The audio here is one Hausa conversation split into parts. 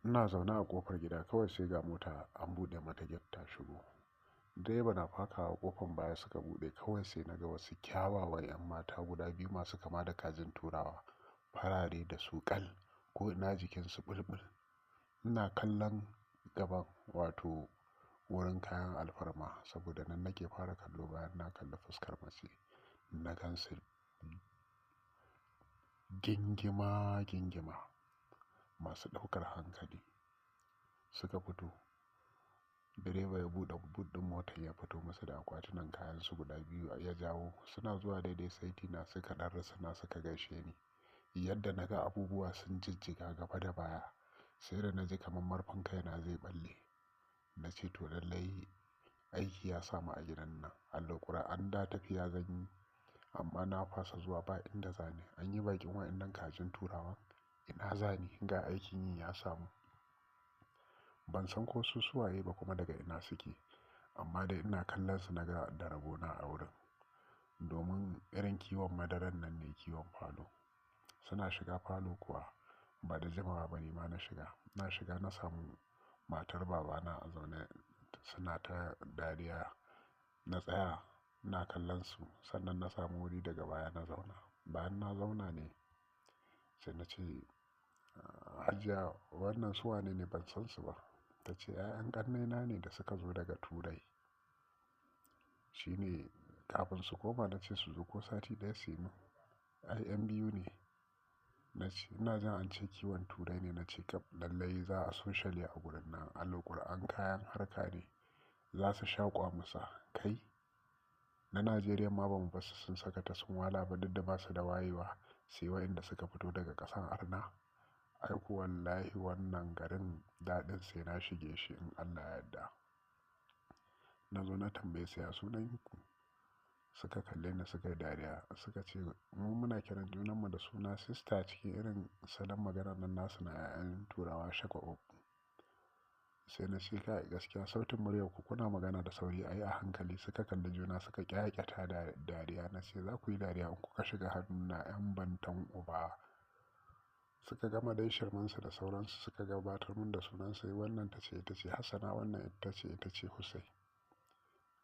Ina zaune a ƙofar gida kawai sai ga mota an buɗe mata gate ta shigo. Direba na fakawa ƙofan baya suka buɗe kawai sai na ga wasu kyawawan 'yan mata guda biyu masu kama da kajin turawa, farare da suƙal ko ina jikinsu bulbul. Ina kallon gaban wato wurin kayan alfarma saboda nan nake fara kallo bayan na kalli fuskar mace. Na gansu gingima gingima masu ɗaukar hankali suka fito. Direba ya buɗe boot ɗin motar ya fito musu da akwatunan kayansu guda biyu ya jawo. Suna zuwa daidai saitina suka ɗan rusuna suka gaishe ni. Yadda naga abubuwa sun jijjiga gaba da baya sai da na ji kamar marfin kaina zai ɓalle. Na ce to lallai aiki ya samu a gidan nan. Alqur'an da tafiya zan yi amma na fasa zuwa ba inda zani. An yi bakin waɗannan kajin turawan ina zani ga aikin yi ya samu. Ban san ko su suwaye ba kuma daga ina suke amma dai ina kallon su naga da rabona a wurin. Domin irin kiwon madaran nan ne kiwon falo. Suna shiga falo kuwa ba da jimawa ba ni ma na shiga. Na shiga na samu matar babana a zaune suna ta dariya. Na tsaya ina kallon su sannan na samu wuri daga baya na zauna. Bayan na zauna ne sai na ce, "Hajiya wannan su wane ne? Ban san su ba." Ta ce, "'Ya'yan ƙannena ne da suka zo daga Turai." Shine kafin su koma na ce su zo ko sati ɗaya su yi min. Ai 'yan biyu ne. Na ce ina jin an ce kiwon Turai ne. Na ce kaf lallai za a soshale a gurin nan. Alqur'an kayan harka ne. Za su sha ƙwamusa kai. Na Najeriya ma bamu basu sun saka ta sun wala ba duk da ba su da wayewa sai waɗanda suka fito daga ƙasan arna. Ai ko wallahi wannan garin daɗin sai na shige shi in Allah ya yadda. Na zo na tambaye su ya sunan ku? Suka kalle ni suka yi dariya suka ce mu muna kiran junanmu da suna sister cikin irin salon maganar nan nasu na 'ya'yan turawa shagwaɓaɓɓu. Sai na ce kai gaskiya sautin muryarku kuna magana da sauri ayi a hankali. Suka kalli juna suka ƙyaƙyata da dariya. Na ce za ku yi dariya in kuka shiga hannuna 'yan bantan uba. Suka gama dai shirmansu da sauransu suka gabatar mun da sunansu. Wannan ta ce ita ce Hassana, wannan ita ce Husai.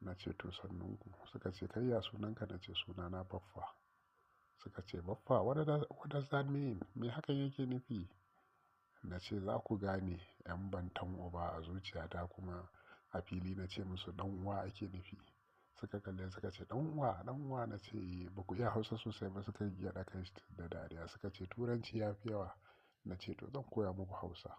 Na ce to sannunku. Suka ce kai ya sunanka? Na ce sunana Baffa. Suka ce Baffa what does that mean? Me hakan yake nufi? Na ce za ku gane 'yan bantan uba a zuciyata kuma a fili na ce musu ɗan uwa ake nufi. Suka kalle suka ce ɗan uwa, ɗan uwa. Na ce ba ku iya Hausa sosai ba. Suka gyaɗa kai da dariya suka ce Turanci ya fi yawa. Na ce to zan koya muku Hausa.